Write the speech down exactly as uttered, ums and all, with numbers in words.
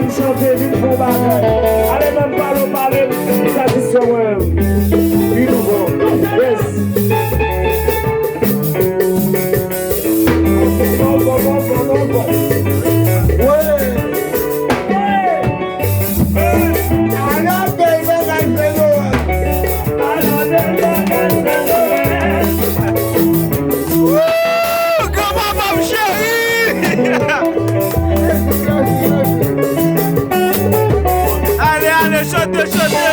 Chante, vin fè yon bagay. Ale menm pale w pale m, tradisyon mwen. Vin nou bon. Yes. Bon, bon, bon, bon, bon, bon. Wi. Hey. Hey. Ale, baby, like, baby. Woo! Granpapa m cheri! Ale, ale, chante, chante!